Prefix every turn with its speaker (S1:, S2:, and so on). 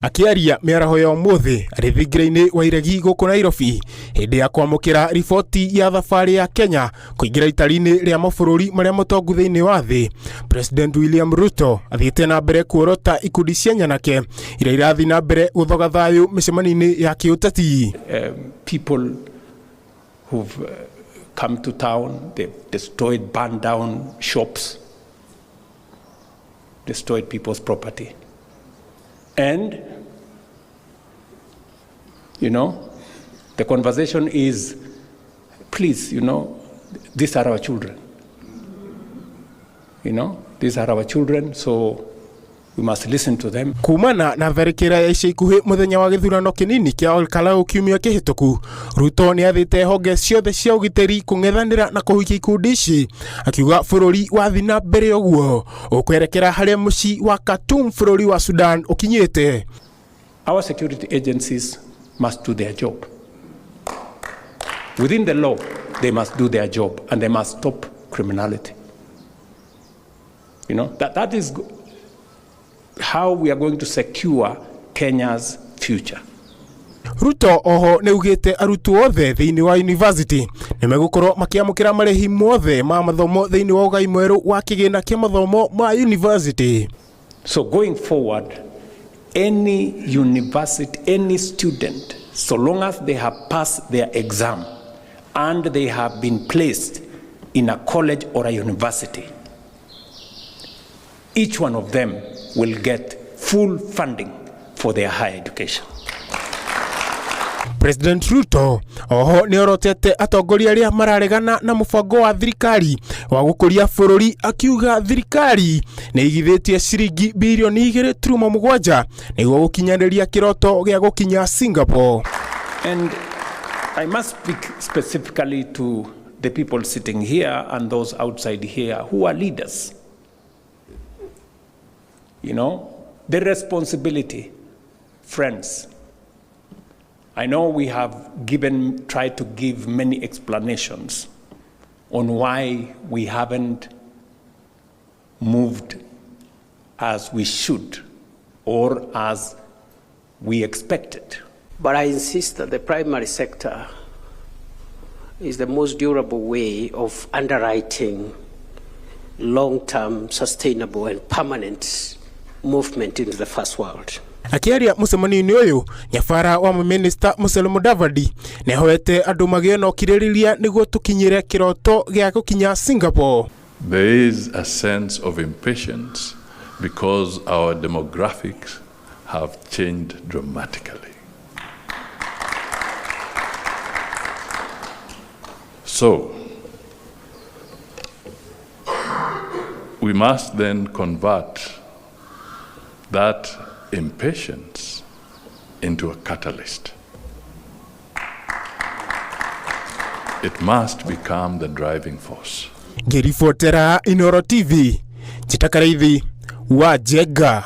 S1: Akĩaria mĩaraho ya ũmũthĩ arĩ thingira-inĩ wa iregi gũkũ Nairobi hĩndĩ ya kwamũkĩra riboti ya thabarĩ ya Kenya kũingĩra itari-inĩ rĩa mabũrũri marĩa matongu thĩinĩ wa thĩ, President William Ruto athiĩte na mbere kuorota ikundi cia nyanake iria irathiĩ na mbere gũthoga thayũ mĩcemanio-inĩ ya kĩũteti.
S2: People who've come to town, they've destroyed, burned down shops, destroyed people's property. And, the conversation is, please, these are our children. These are our children, so we must listen to them.
S1: Kumana na tharĩkĩra ya ica ikuhĩ mũthenya wa gĩthurano kĩnini kĩa Olkalau kiumia kĩhĩtũku, Ruto nĩ athĩte honge ciothe cia ũgitĩri kũng'ethanĩra na kũhukia ikundi ici, akiuga bũrũri wathiĩ na mbere ũguo ũkwerekera harĩa mũciĩ wa Khartoum bũrũri wa Sudan ũkinyĩte.
S2: Our security agencies must do their job. Within the law, they must do their job and they must stop criminality. That is how we are going to secure Kenya's future.
S1: Ruto oho nĩ augĩte arutwo othe thĩinĩ wa university nĩ megũkorwo makĩamũkĩra marĩhi mothe ma mathomo thĩinĩ wa ũgai mwerũ wa kĩgĩna kĩa mathomo ma university.
S2: So going forward, any university, any student, so long as they have passed their exam and they have been placed in a college or a university, each one of them will get full funding for their higher education.
S1: President Ruto oho nĩ orotete atongoria arĩa mararegana na mũbango wa thirikari wa gũkũria bũrũri, akiuga thirikari nĩ ĩigithĩtie ciringi birioni 2.7 nĩguo gũkinyanĩria kĩroto gĩa gũkinya Singapore.
S2: And I must speak specifically to the people sitting here and those outside here who are leaders. The responsibility, friends. I know we have tried to give many explanations on why we haven't moved as we should or as we expected.
S3: But I insist that the primary sector is the most durable way of underwriting long-term, sustainable and permanent movement into the first world.
S1: Akĩaria mũcemanio-inĩ ũyũ, nyabara wa mũminista Musalia Mudavadi nĩahoete andũ magĩe na ũkirĩrĩria nĩguo tũkinyĩre kĩroto gĩa gũkinya Singapore.
S4: There is a sense of impatience because our demographics have changed dramatically. So, we must then convert that impatience into a catalyst. It must become the driving force.
S1: Ngĩribotera Inooro TV, Njĩta Karaithi wa Njenga.